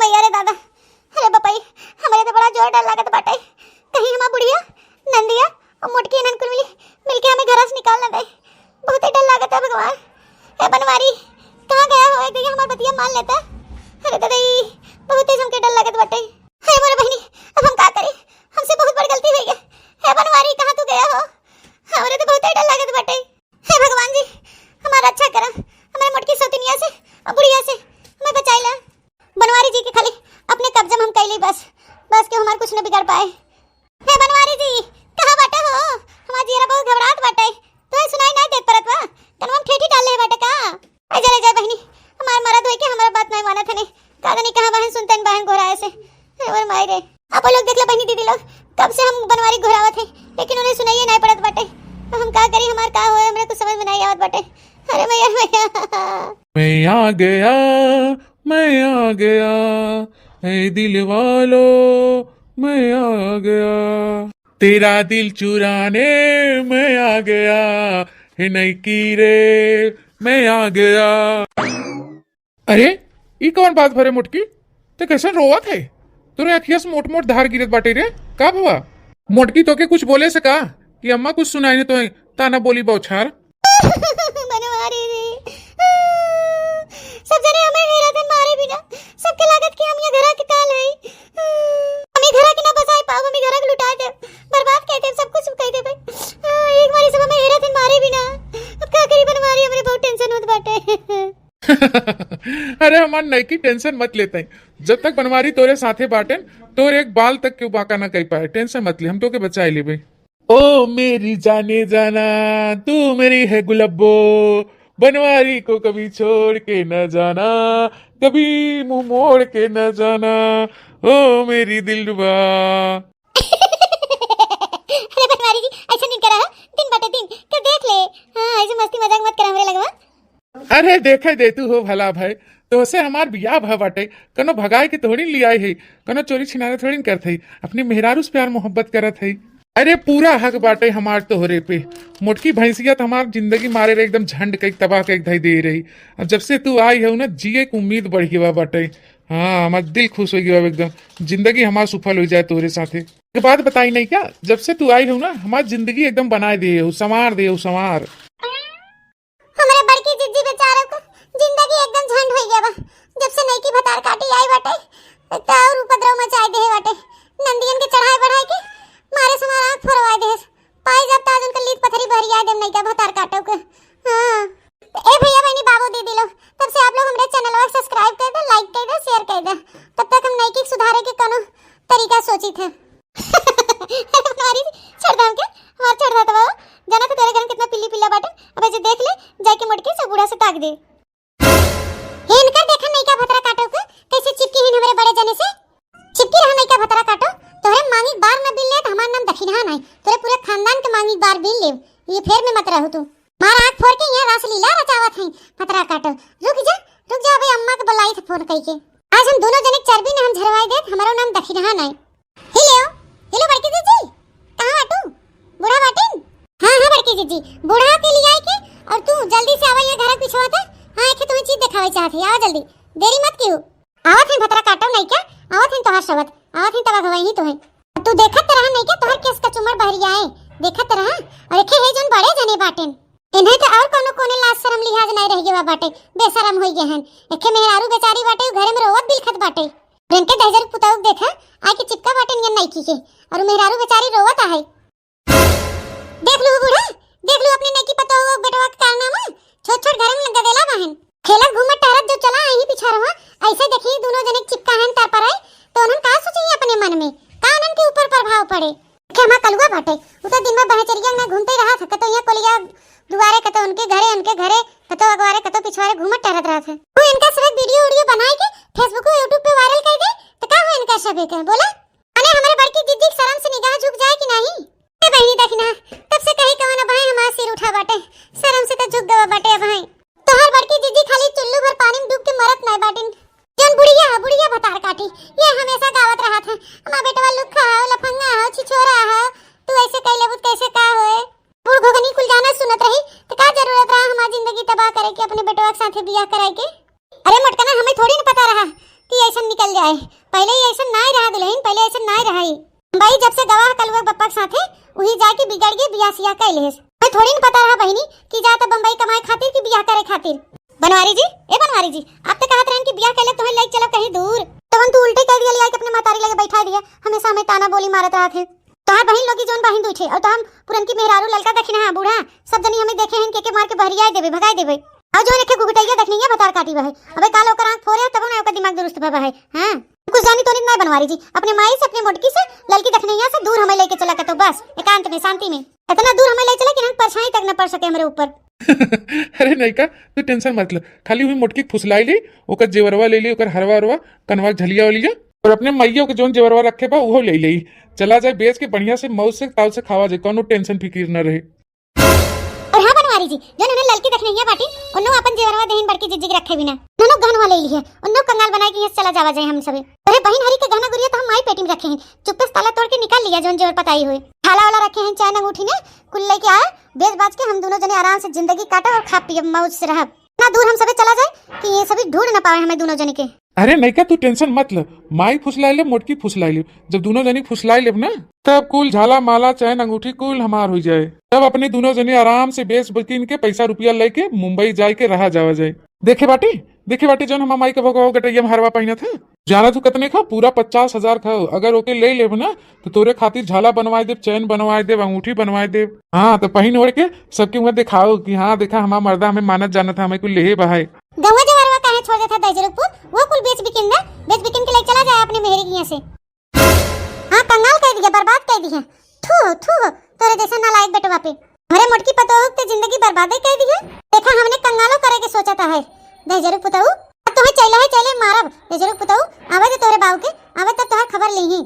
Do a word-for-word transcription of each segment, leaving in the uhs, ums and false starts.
अरे दादा, अरे बपई, हमरे तो बड़ा जोर डर लागत बाटे। कहीं हमार बुढ़िया, नंदिया और मोटकी इन्हन कुल मिली, मिलके हमें घरा से निकाल न दे। बहुते डर लागत है भगवान। ए बनवारी, कहाँ गया हो? एक दिन हमार बतिया मान लेता। अरे दादा, ई बहुते हमके डर लागत बाटे। हे मोरे बहिनी, अब हम का करी? हमसे बहुत बड़ गलती हो गई। हे बनवारी, कहाँ तू गया हो? हमरे तो बहुते डर लागत बाटे। हे भगवान जी, हमार रक्षा करा, हमारे मोटकी सौतिनिया से और बुढ़िया से हमें बचाइला। बनवारी जी के खाली अपने कब्जा में हम कैली बस, बस के हमार कुछ न बिगाड़ पाए। हे बनवारी जी, कहाँ बाटे हो? हमार जियरा बहुत घबरात बाटे, तोहे सुनाई नहीं देत परत बा? कनवा में ठेठी डाल ले बाटे का? ऐ जा ले जा बहिनी, हमार मरद होई के हमार बात नहीं मानत है नहीं, का जानी कहाँ बहन सुनते हैं बहन गोहराए से। हे मोर माई रे, आप लोग देख लो बहिनी दीदी लोग, कब से हम बनवारी गोहरावत है, लेकिन उन्हें सुनाइए नहीं पड़त बाटे। तो हम का करी, हमार का होए, हमरे कुछ समझ में नहीं आवत बाटे। अरे मैया, मैया। मैं आ गया, मैं आ गया, ऐ दिल वालो, मैं आ गया। तेरा दिल चुराने मैं आ गया, हे नैकी रे, मैं आ गया। अरे, ई कौन बात भरे मोटकी? ते कैसन रोवत है? तोरे अखिया से मोट मोट धार गिरत बाटे रे, का भवा? मोटकी तोके कुछ बोले से का कि अम्मा कुछ सुनाई ने तोहे ताना बोली बौछार? बनवारी रे, सब जने हमें हेरा दिन मारे बिना, सबके लागत कि हम ये घरा के काल है। हमें घरा के ना बसाए पाओ, हमें घरा के लुटा दे, बर्बाद कर दे, सब कुछ कर दे भाई। एक बारी सब हमें हेरा दिन मारे बिना, अब का करी बनवारी, हमरे बहुत टेंशन होत बाटे। अरे हमार नैकी, टेंशन मत लेते, जब तक बनवारी तोरे साथे बाटेन, तोरे एक बाल तक केहू बांका ना कर पाए, टेंशन मत ले, हम तोके बचाए लेबे। ओ मेरी जाने जाना, तू मेरी है गुलब्बो, बनवारी को कभी छोड़ के न जाना, कभी मुंह मोड़ के न जाना, ओ मेरी दिलरुबा। अरे बनवारी जी, ऐसा नहीं करा, दिन बटे दिन, तो देख ले। हाँ, ऐसे मस्ती मजाक मत करा हमरे लगवा। अरे देखे दे तू हो भला भाई, तोहसे हमार बियाह भा बाटे, कनो भगाए के थोड़ी न लियाई है, कनो चोरी छिनारे थोड़ी न करत है, अपनी मेहरारू से प्यार मोहब्बत करत है। अरे पूरा हक बाटे हमार तोहरे पे, मोटकी भैंसिया तो हमार जिंदगी मारे रे एकदम झंड कई तबाह कई धई दे रही। अब जब से तू आई है ना, जिए के उम्मीद बढ़ गया बाटे। हाँ, हमार दिल खुश हो गया एकदम, जिंदगी हमार सुफल हो जाए तोहरे साथे। एक बात बताई नहीं क्या, जब से तू आई हो ना, हमार जिंदगी एकदम बनाए दे हो, संवार दे हो, संवार। हमरे बड़की जिज्जी बेचारे को जिंदगी एकदम झंड होई गया बा। जब से नईकी भतार काटी आई बाटे, त और उपद्रव मचाई देहे बाटे। नंदियन के चढ़ाई बढ़ाई के मारे से हमार आँख फोरवाई देहे। पाई जब ताज उनके लीद पथरी बहरिया देम नईका भतार काटो के। हाँ। त ए भैया बहनी बाबू दीदी लोग, तब से आप लोग हमरे चैनलवा के सब्सक्राइब कर दे, लाइक कर दे, शेयर कर दे। तब तक हम नईकी के सुधारे के कोनो तरीका सोचित है। अरे तुम्हारी छोड़ दे हमके, हमार छोड़ दे तो बाबू। जाना तो तेरे घर में कितना पिल्ली पिल्ला बाटे, अब ऐसे देख ले, जाके मोटकी से बूढ़ा से ताक दे। हे इनकर देखा नईका भतरा काटो के, कैसे चिपकी हिन हमरे बड़े जने से। चिपकी रहा नईका भतरा काटो, तोहरे मांगी बार न बिल ले त हमार नाम दखिनहा नहीं, तोरे पूरे खानदान के मांगी बार बिल ले, ये फेर में मत रहू तू। मार आँख फोर के यहाँ रासलीला रचावत है भतरा काटो। रुक जा, रुक जा, अबे अम्मा के बुलाई थे फोन कई के। आज हम दोनों जने के चर्बी न हम झरवाई देत, हमारो नाम दखिनहा नहीं। हेलो, हेलो बड़की जीजी, कहाँ बाटू? बूढ़ा बाटिन? हाँ, हाँ बड़की जीजी, बूढ़ा के लियाई के और तू जल्दी से आवा यहाँ घर के पिछवा ते। हाँ, एक तुम्हें चीज दिखावे चाहत है, आवा जल्दी, देरी मत कियो। आवत है भतरा काटो नहीं क्या? आवत है तोहार शवत, आवत है तब अगवाई ही तोहे। तू देखत तो रहा नहीं क्या तोहार केस कचुमर बहरी आए? देखत तो रहा। और एके है जोन बड़े जने बाटेन। इन्हें तो और कोनो कोने लाज शरम लिहाज नहीं रह गया बाटे, बेशरम होई गए हैं। एके मेहरारू बेचारी बाटे, उ घरे में रोवत बिलखत बाटे। इनके दहजर पुताऊ देखा, आके चिपका बाटे नियन नईकी के, और मेहरारू बेचारी रोवत आहे। देख लू बूढ़ा, देख लू अपनी नईकी पतोह बेटवा के कारनामा, छोट छोट घर में गदेला बहन। खेलत घूमत टहरत जो चला आई पीछा रहा, ऐसे देखी दोनों जने चिपका हैं तर पर आई, तो उन्हन का सोची अपने मन में, का उन्हन के ऊपर प्रभाव पड़े। के हमार कलुआ बाटे, उ तो दिन में बहचरिया में घूमते रहा था, कतो यहाँ कोलिया दुआरे, कतो उनके घरे, उनके घरे, कतो अगवारे, कतो पिछवारे घूमत टहरत रहा था। वो इनका सब वीडियो उडियो बनाए के Facebook पे, YouTube पे वायरल कर दे, तो का हो इनका सब के बोला? अरे हमरे बड़की जिज्जी के शर्म से निगाह झुक जाए कि नहीं? ए बहिनी देखी ना, तब से कही कवन अब है हमार सिर उठा बाटे, शर्म से तो झुक गवा बाटे अब है। तोहार बड़की जिज्जी खाली चुल्लू भर पानी में डूब के मरत नहीं बाटिन। जौन बुढ़िया है, बुढ़िया भतार काटी, ये हमेशा गावत रहत है, "हमार बेटवा लुक्खा है, लफंगा है, छिछोरा है, तू ऐसे कह लेबू त कैसे का होए?" बूढ़ घोघनी कुल जाना सुनत रही, त का जरूरत रहा हमार जिंदगी तबाह करे के, अपने बेटवा के साथे बियाह कराए के? अरे मोटकना, हमें थोड़ी न पता रहा कि ऐसा निकल जाए। पहिले ई अइसन नाहीं रहा दुलहिन, पहिले अइसन नाहीं रहा ई। बम्बई जब से गवा ह कलुआ बप्पा के साथे, उही जाके बिगड़ गए, बियाह सियाह कइ लेहेस। हमें थोड़ी न पता रहा बहिनी कि जात बम्बई कमाए खातिर कि बियाह करे खातिर। बनवारी जी, ए बनवारी जी, आप त कहत रहन कि बियाह कइले तोहे लइके चलब कहीं दूर। तवन तू उल्टे कइ दिया, लिया के अपने महतारी लगे बैठा दिया, हमेसा हमें ताना बोली मारत रहत है। तोहार बहिन लोगी जौन बहिन दुइ ठे, अउर तो हम पुरनकी मेहरारू, ललका दखिनहा, बूढ़ा, सब जनी हमें देखे हैं, के के मार के बहरियाइ देबे, भगाइ देबे। अउर जौन एके घुघुटैया दखिनैया भतार काटी बा है, अबे काल ओकर आँख फोरे, तब ना ओकर दिमाग दुरुस्त भवा है। हाँ, कुछ जानी तोनी नाहीं बनवारी जी, अपने माई से, अपने मोटकी से, ललकी दखिनैया से दूर हमें लइके चला कतो, बस एकांत में, शांति में। इतना दूर हमें लइ चला कि ना परछाई तक न पड़ सके हमरे ऊपर। अरे नइका, तू tension मत ले, खाली उही मोटकी के फुसलाई ली, ओकर जेवरवा लइ ली, ओकर हरवा हरवा, कनवा के झलिया वाली जा, अउर अपने मइया के जौन जेवरवा रखे बा उहो लइ ली। चला जाए बेच के बढ़िया से मौज से ताव से खावा जाए, कौनो tension फिकिर न रहे। अउर हाँ बनवारी जी, जौन उन्हें ललकी दखिनैया बाटी, उन्नो अपन जेवरवा देहिन बड़की जिज्जी के रखे बिना, उन्नो गहनवा लइ ली है, उन्नो कंगाल बनाए के यहाँ से चला जावा जाए हम सबे। अरे बहिन हरी के गहना गुरिया तो हम माई पेटी में रखे हैं, चुप्पे से ताला तोड़ के निकाल लिया, जौन जेवर पताई होए। झाला वाला रखे हैं, चैन अंगूठी ने कुल लइके आए, बेच बाच के हम दूनो जने आराम से जिंदगी काटब अउर खा पियब, मौज से रहब। ना दूर हम सबे चला जाए कि ये सभी ढूंढ ना पावे हमें दूनो जने के। अरे नइका, तू tension मत ले, माई फुसलाइ ले, मोटकी फुसलाइ ले। जब दूनो जनी फुसलाइ लेब ना, तब कुल झाला माला, चैन अंगूठी कुल हमार होइ जाए। तब अपने दूनो जनी आराम से बेच बिकिन के पैसा रुपया लइके मुंबई जाए के रहा जावा जाए। देखे बाटी, देखे बाटी जौन हमार माई के भगवा गटैया में हरवा पहिनत है। जाना तू कितने का? पूरा पचास हजार का। अगर ओके लइ लेब ना, तो तोरे खातिर झाला बनवाइ देब, चैन बनवाइ देब, अंगूठी बनवाइ देब। हाँ, तो पहिन ओढ़ के सबके मुँह देखाओ कि हाँ, देखा, हमार मर्दा हमें मानत जानत है, हमें कुल लेहे बहाए। गौवा जवारवा काहे छोड़ देत है दहिजरू पूत? वो कुल बेच बिकिन दे, बेच बिकिन के लइ चला जाए अपने मेहरी के यहाँ से। हाँ, कंगाल कइ दिया, बर्बाद कइ दिया। थू, थू, तोरे जैसा नालायक बेटवा पे। हमरे मोटकी पतोहू के जिंदगी बर्बादे कइ दिया। देखा, हमने कंगालो करे के सोचत है। दहिजरू पुतहू, अब तोहे चइले है, चइले मारब। दहिजरू पुतहू, आवे दे तोहरे बाऊ के, आवे तब तोहार खबर लेही।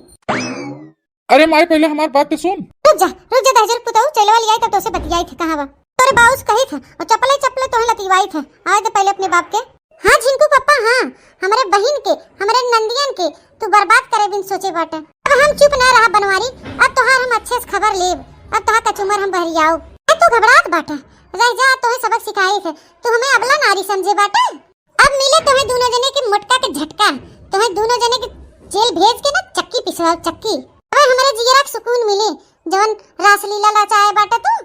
अरे माई, पहिले हमार बात तो सुन। रुक जा, रुक जा, दहिजरू पुतहू, चइले वाली आई तब तोसे बतियाई थे, कहाँ बा? तोरे बाऊ से कही थे, अउर चपले चपले तोहे लतिवाई थे। आवे दे पहिले अपने बाप के। हाँ झिनकू पप्पा, हाँ, हमरे बहिन के, हमरे नंदियन के तू बर्बाद करे बिन सोचे बाटे। अब हम चुप ना रहा बनवारी, अब तोहार हम अच्छे से खबर लेब, अब तोहार कचुमर हम बहरियाउब। ए, तू घबरात बाटे, रह जा, तोहे सबक सिखाई थे, तू हमें अबला नारी समझे बाटे। अब मिले तोहे दूनो जने के मोटका के झटका, तोहे दूनो जने के जेल भेज के ना चक्की पिसवाओ, चक्की। अबे हमरे जियरा के सुकून मिली, जवन रासलीला रचाए बाटे तू,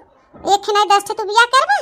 एक ठे नाई दस ठे तू बियाह करबे,